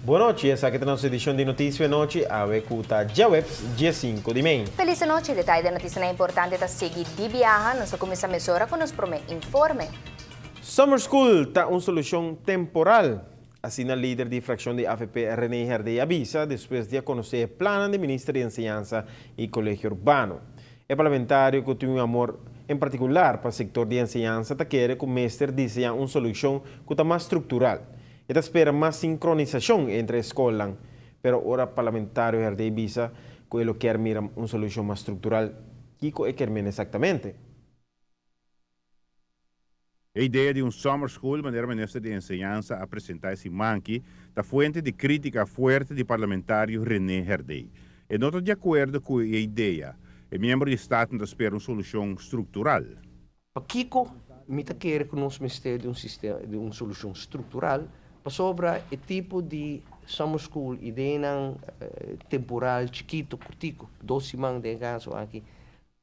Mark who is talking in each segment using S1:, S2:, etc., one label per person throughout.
S1: Bon nochi, esaki ta nos edicion di Noticia Anochi, awe cu ta djaweps 15 di mei.
S2: Feliz nochi, detaye di noticianan importante ta sigui di biaha. Nos ta cuminsa mesora cu nos prome informe.
S1: Summer School ta un solucion temporal. Asina lider di fraccion di AVP René Herdé a bisa despues di a conoce e plannan di Minister di Enseñansa y Colegio Urbano. E parlamentario cu tin un amor en particular pa sector di enseñansa ta kere cu mester diseña un solucion cu ta mas structural. E ta spera mas sincronisacion entre e scolnan. Pero ora parlamentario Herdé bisa cu e lo kier mira un solucion mas structural, kico e kier meen exactamente?
S3: E idea di un summer school, manera Minister di Enseñansa a presenta e siman aki, ta fuente di critica fuerte di parlamentario René Herdé. E no ta di acuerdo cu e idea. E miembro di Staten ta spera un solucion structural.
S4: Pakico mi ta kere cu nos mester di un sistema, di un solucion structural? Pasobra e tipo di summer school, ideanan temporal chikito, cortico, 2 siman den e caso aki,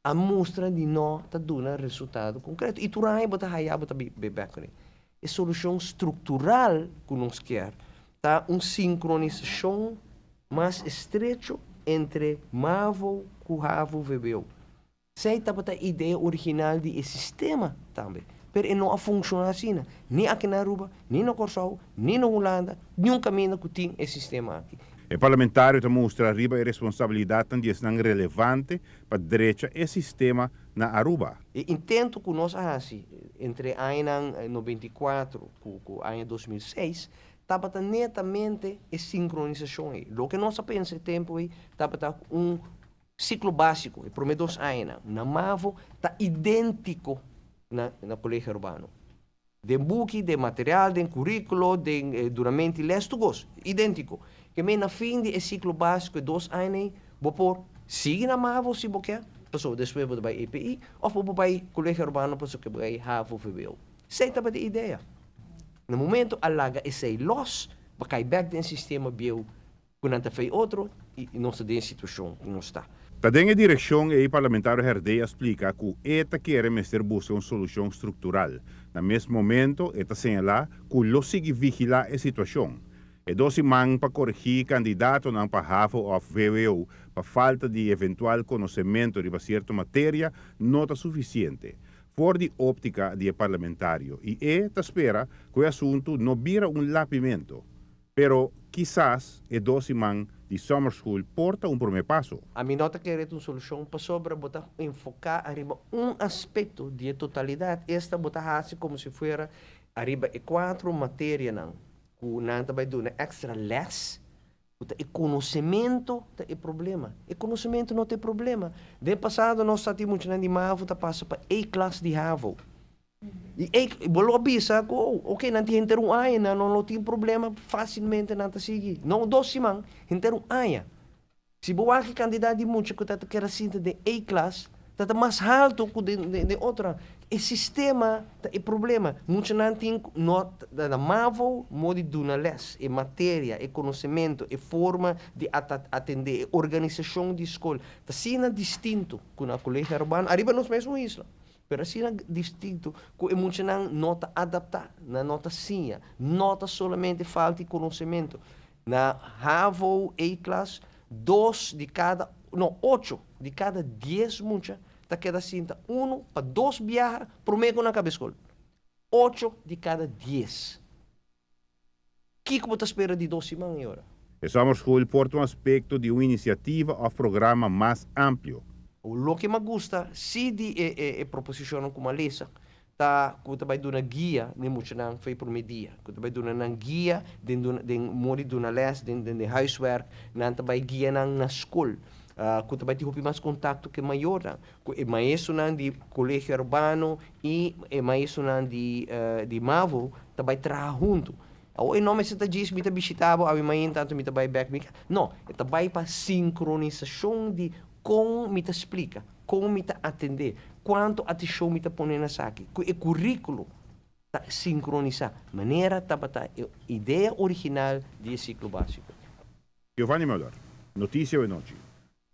S4: a mustra di no ta duna resultado concreto. Y tur aña bo ta haya bo ta be back. E solucion structural cu nos kier ta un sincronisacion mas estrecho entre MAVO cu HAVO VWO. Esey tabata e idea original di e sistema tambe. Pero e no a funciona asina. Ni aki na Aruba, ni na Corsou, ni na Hulanda, ni un caminda cu tin e sistema aki.
S3: E parlamentario ta mustra riba e responsabilidad di esnan relevante pa drecha e sistema na Aruba.
S4: E intento cu nos a haci entre aña 94 cu aña 2006 tabata netamente e sincronisacion ey. Loke nos a pensa e tempo ey tabata un ciclo basico, e prome 2 aña na MAVO ta identico na Colegio Urbano. Den buki, den material, den curiculo, den dunamento di les, tur cos, identico. Kiermen na fin di e ciclo basico, 2 aña, bo por sigui na MAVO si bo kier, paso despues bo bay EPI, of bo bay Colegio Urbano paso cu bay HAVO VWO. Esey tabata e idea. Na momento a laga esey los, pa cay back den sistema bieu cu nan ta fei otro y nos ta den situacion cu nos ta.
S3: Ta den e direccion e parlamentario Herdé a splica cu e ta kere mester busca un solucion structural. Na mes momento, e ta señala cu lo sigui vigila e situacion. E 2 siman pa coregi candidatonan pa HAVO of VWO pa falta di eventual conocemento riba cierto materia no ta suficiente. For di optica di e parlamentario y e ta spera cu e asunto no bira un lapimento. Pero kisas e 2 siman di summer school por ta un prome paso.
S4: Ami no ta kere un solucion pasobra bo ta enfoca ariba un aspecto di totalidad. Esta bo ta haci como si fuera ariba e cuatro materianan cu nan ta bay duna extra les. E conocemento ta e problema. E conocemento no ta e problema. Den pasado nos tabatin muchanan di MAVO ta pasa pa E klas di HAVO. Y e bo lo bisa cu, oh, ok, nan tin henter un aña, nan no tin problema, facilmente nan ta sigui. No 2 siman, henter un aña. Si bo wak cantidad di mucha cu ta keda sinta den E klas, ta mas halto cu den otro. E sistema ta e problema. Muchanan tin no na MAVO modi duna les, e materia, e conocemento, e forma di atende, e organisacion di scol. Ta asina distinto cu na Colegio Urbano, ariba nos mes isla. Pero asina distinto cu e muchanan no ta adapta, nan no ta siña, no ta solamente falta di conocemento. Na HAVO E-klas, dos di cada, no, 8 di cada 10 mucha ta keda sinta 1 pa 2 biaha prome cu nan caba scol. 8 di cada 10. Kico bo ta spera di 2 siman ora?
S3: E summer school por ta un aspecto di un iniciativa of programa mas amplio.
S4: Loke mi gusta, si di e proposicion cu m'a lesa, ta cu ta bay duna guia na muchanan for prome dia. Cu ta bay duna nan guia den modi duna les, den huiswerk, nan ta bay guia nan na scol. Cu ta bay tin hopi mas contacto cu mayornan. Cu e maestronan di Colegio Urbano y e maestronan di MAVO ta bay traha hunto. Awo e no mester ta djis mi ta bishita bo awe mainta anto mi ta bay back mi. No, e ta bay pa sincronisacion di con mi ta splica, con mi ta atende, cuanto atencion mi ta pone na esaki, cu e curiculo ta sincronisa. Manera tabata e idea original di ciclo basico.
S3: Giovanni Müller, Noticia Anochi.